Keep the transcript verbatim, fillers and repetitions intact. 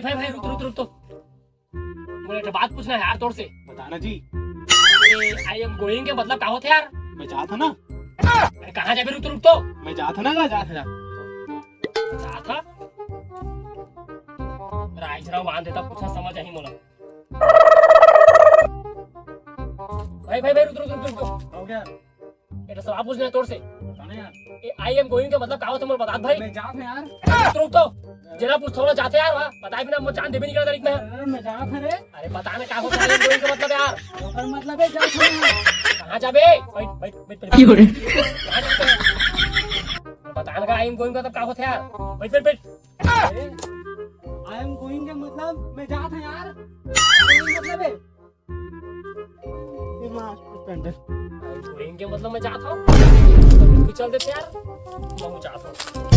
भाई, भाई, रुक, रुक, रुक तो। मोला एक ठो बात पूछना हे यार तोर से। बता ना जी। ये I am going के मतलब का होथे यार? मैं जात हँव ना। अरे कहाँ जाबे? रुक तो, रुक तो। मैं जात हँव ना, जात हँव। जात हँव? राइजरा बांध देता, पूछा समझ आही मोला। भाई, भाई, भाई, रुक, रुक, रुक, रुक। हो गया। ये तो सवाल पूछना हे तोर से। बता ना यार। ये I am going के मतलब का होथे मोला बता भाई। मैं जात हँव यार। रुक तो, रुक तो। जेला पूछथँव ना जाथे यार, वाह। बताए बिना मोर जान देबे नहीं करता रिक में। अरे मैं जात हँव रे। अरे बता ना का होथे I am going के मतलब यार। ओकर मतलब हे जात हँव यार। कहाँ जाबे? बैठ, बैठ, बैठ, बैठ। कहाँ जाबे? बता ना का I am going का मतलब का होथे यार। बैठ, बैठ, बैठ। अरे, I am going के मतलब मैं जात हँव यार। Going मतलब हे। ये मार, pendant। Going के मतलब मैं जात हँव। तू चल देते यार। मैं जात हँव।